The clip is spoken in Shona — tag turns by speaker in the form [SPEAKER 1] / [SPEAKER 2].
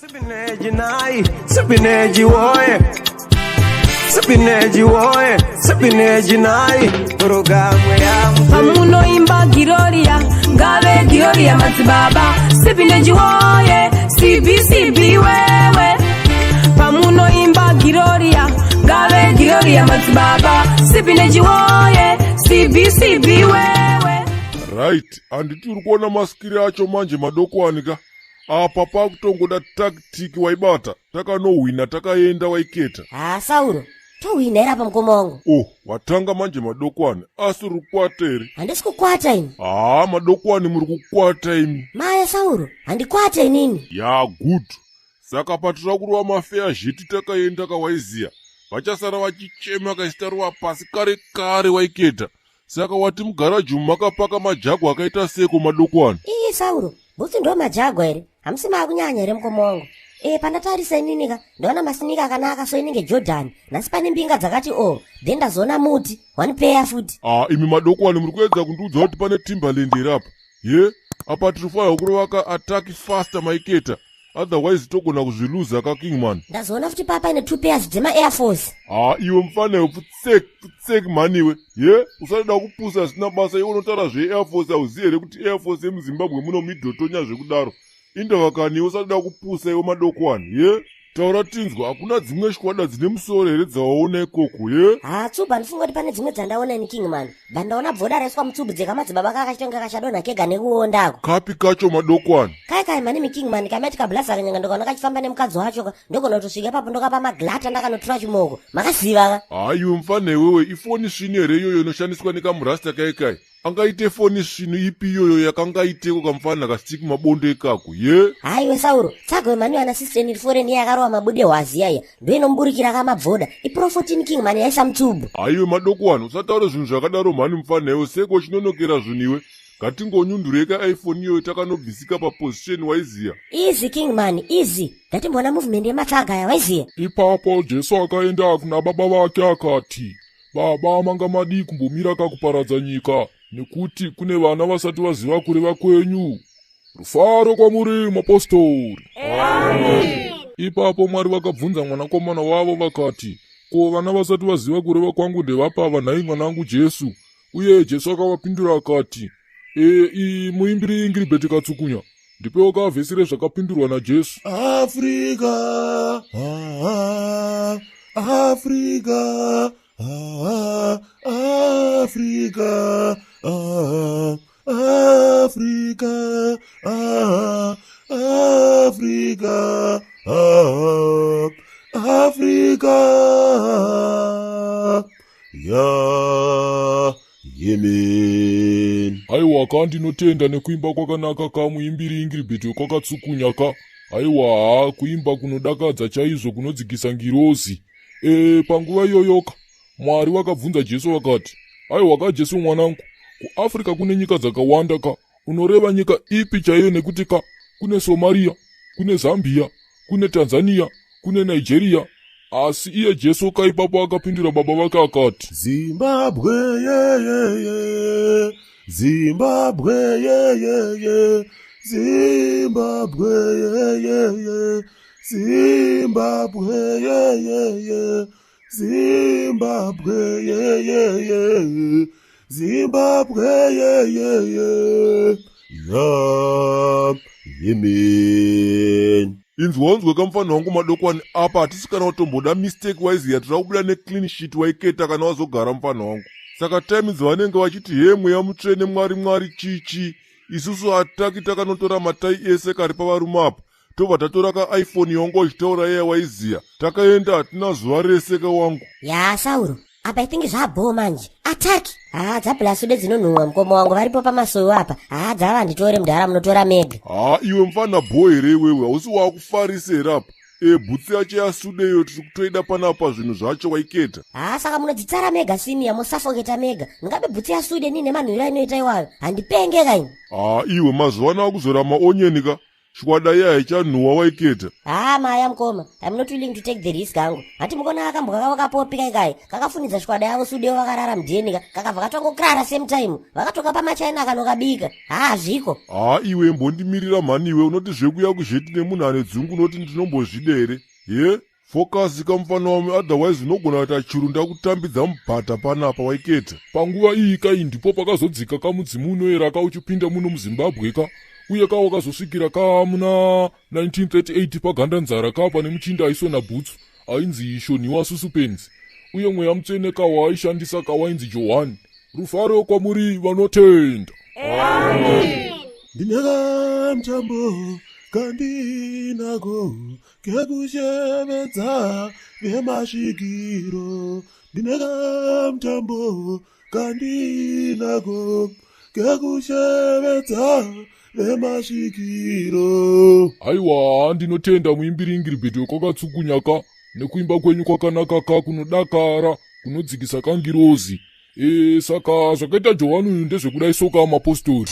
[SPEAKER 1] Sipineji nai, sipineji woye. Sipineji woye, sipineji nai. Programu ya
[SPEAKER 2] Pamunoimba Giroria, ngave Giroria madzibaba Sipineji woye, CBCB wewe. Pamunoimba Giroria, ngave Giroria madzibaba Sipineji woye, CBCB wewe.
[SPEAKER 3] Right, handiti uri kuona maskiri acho manje madokwani ka? Apa pakutongoda tactic waibata, takanohwina takaenda waiketa.
[SPEAKER 4] Haa Sauro, tohwina here apa mukoma wangu?
[SPEAKER 3] Oh, watanga manje madokwani, asi uri kukwata here?
[SPEAKER 4] Handisi kukwata ini.
[SPEAKER 3] Haa madokwani, muri kukwata imi.
[SPEAKER 4] Maya Sauro, handikwate inini.
[SPEAKER 3] Ya good. Saka patira kurova mafeya zheti takaenda kawaiziya. Vachasara vachichema kaisitarova pasi kare kare waiketa. Saka wati mugaraji umu makapaka majagwa akaita seko madokwani?
[SPEAKER 4] Ii Sauro, bhutsu ndo majagwa here? Hamusi maakunyanya here mukoma wangu? E, pandatarisa ininika ndaona masinika akanaka so inenge Jordan. Nhasi pane mbinga dzakati o, then ndazoona muti, one pair futi.
[SPEAKER 3] Ah, imi madokwani muri kuedza kundiudza kuti pane Timberland here apa? Ye? Apa tiri kufanira kurova ka attack faster maiketa. Otherwise togona kuzviluza ka Kingman.
[SPEAKER 4] Ndazoona futi papa ine two pairs dzema Air Force.
[SPEAKER 3] Ah, iwe mfana iwe pfutsek pfutsek mhani iwe. Ye? Usada kupusa zvisina basa iwe unotaura zve Air Force hauzivi here kuti Air Force yemuZimbabwe muno midhotonya zvekudaro. Indava kani iwe usada kupusa iwe madokwani. Ye? Taura tinzwa, hakuna dzimwe shwada dzine musoro here dzawaona ikoko? Ye?
[SPEAKER 4] Haa tsubu handifunga kuti pane dzimwe dzandaona ini Kingman. Bva ndaona bvoda raiswa mutsubu dzekamadzibaba kakachitenge kachadonha kega nekuondako.
[SPEAKER 3] Kapi kacho madokwani?
[SPEAKER 4] Kai kai mani miKingman kamati kablaza kanyanga ndikaona kachifamba nemukadzi wacho ka ndogona kutosvika ipapo ndokapa maglata ndakanotura chimoko. Makaziva ka?
[SPEAKER 3] Haa iwe mfana iwewe ifoni svinu here iyoyo inoshandiswa nekamurasta kai kai? Angaite foni svinu ipi iyoyo yakangaiteko kamfana kasitiki mabondo ikako? Ye?
[SPEAKER 4] Haiwe Sauro, tsago yemhani yana sister iri foreign iya yakarova mabude hwazi iya ndoinomuburikira kamabvoda. Ipro 14 Kingman yaisa mutsubu.
[SPEAKER 3] Haiwe madokwani usataure zvinhu zvakadaro mhani mfana iwe seko uchinonokera zvinhu iwe. Ngatingonyundurei ka iPhone iyoyo takanobvisika paposition waiziya.
[SPEAKER 4] Easy Kingman, easy. Ndatimboona movement yematsaga aya waiziya.
[SPEAKER 5] Ipapo Jesu akaenda kuna baba vake akati, Baba, manga madii kumbomira kakuparadza nyika, nekuti kune vana vasati vaziva kureva kwenyu. Rufaro kwamuri mapostori. Ipapo Mwari vakabvunza mwanakomana wavo vakati, Ko vana vasati vaziva kureva kwangu ndevapa vanhai mwanangu Jesu? Uye Jesu akavapindura akati, E, iyi muimbiri Ingiribheti Katsukunya, ndipewo kavhesi rezvakapindurwa naJesu.
[SPEAKER 6] Africa, ah, Africa, ah, Africa, ah, Africa, ah, Africa, ah, Africa, ya Yemen.
[SPEAKER 5] Aiwa ka ndinotenda nekuimba kwakanaka ka muimbiri Ingiribheti kwakatsukunya ka. Aiwa haa kuimba kunodakadza chaizvo kunodzikisa ngirozi. E, panguva iyoyoka Mwari vakabvunza Jesu vakati, Aiwa ka Jesu mwanangu, kuAfrica kune nyika dzakawanda ka. Unoreva nyika ipi chaiyo nekuti ka kune Somalia, kune Zambia, kune Tanzania, kune Nigeria. Asi iye Jesu ka ipapo akapindura baba vake akati,
[SPEAKER 6] Zimbabwe ye ye ye, Zimbabwe ye ye ye, Zimbabwe ye ye ye, Zimbabwe ye ye ye, Zimbabwe ye ye ye, Zimbabwe ye ye ye, ya Yemen.
[SPEAKER 3] Inzwa unzwe kamfana wangu madokwani apa hatisi kana kutomboda mistake waiziya tira kubuda neclean sheet waiketa kana wazogara mfana wangu. Saka time dzavanenge vachiti he mweya mutsvene mwari mwari chii chii isusu hataki takanotora matai ese kari pavarume apa tobva tatora ka iPhone yongo uchitaura iya waiziya takaenda hatina zuva rese kawangu.
[SPEAKER 4] Ya Sauro, apa I think zvabhoo manje. Attack. Haa dzabulasude dzinonhuhwa mukoma wangu varipo pamasowe apa. Haa dzava handitore mudhara munotora mega.
[SPEAKER 3] Haa iwe mfana bhoo here iwewe hausi waakufarisa here apa? E bhutsu yacho yasude iyo tiri kutoida panapa zvinhu zvacho waiketa.
[SPEAKER 4] Haa saka munodzitsara mega senior mosafoketa mega. Ndingabe bhutsu yasude nini nemanhuhwiro ainoita iwayo. Handipenge kaini.
[SPEAKER 3] Haa iwe mazuva ano akuzora maonyeni ka. Shwada iya haichanhuwa waiketa.
[SPEAKER 4] Haa maya mukoma, I'm not willing to take the risk hangu. Hati mukona akambwa kavo kapopi kaikai kakafunidza shwada yavo sudewo vakarara mudheni kakabva katongokrara same time vakatoka pamachina kanokabika. Haa zviko.
[SPEAKER 3] Haa iwe mbondimirira mhani iwe unoti zvekuya kuzheti nemunhu ane dzungu unoti ndinombozvida here? Ye? Focus kamufana wami otherwise unogona kuita churu ndakutambidza mubhadha panapa waiketa.
[SPEAKER 5] Panguva iyi kai ndipo pakazodzika kamudzimu unoyera ka uchipinda muno muZimbabwe ka uye ka wakazosvikira ka muna 1938 pagandanzara ka pane muchinda aisona bhutsu ainzi Shoniwa Susupenzi uye mweya mutsvene ka waaishandisa ka wainzi Johani. Rufaro kwamuri vanotenda.
[SPEAKER 6] Amen. Ndine kamtambo kandinako kekushevedza vemasvikiro. Ndine kamtambo kandinako kekushevedza vemasvikiro.
[SPEAKER 5] Aiwa, ndinotenda muimbiri Ingiribheti wekwakatsukunyaka nekuimba kwenyu kwakanaka ka kunodakara kunodzikisa kangirozi. E, saka zvakaita Johani uyu ndezvekudai soka mapostori.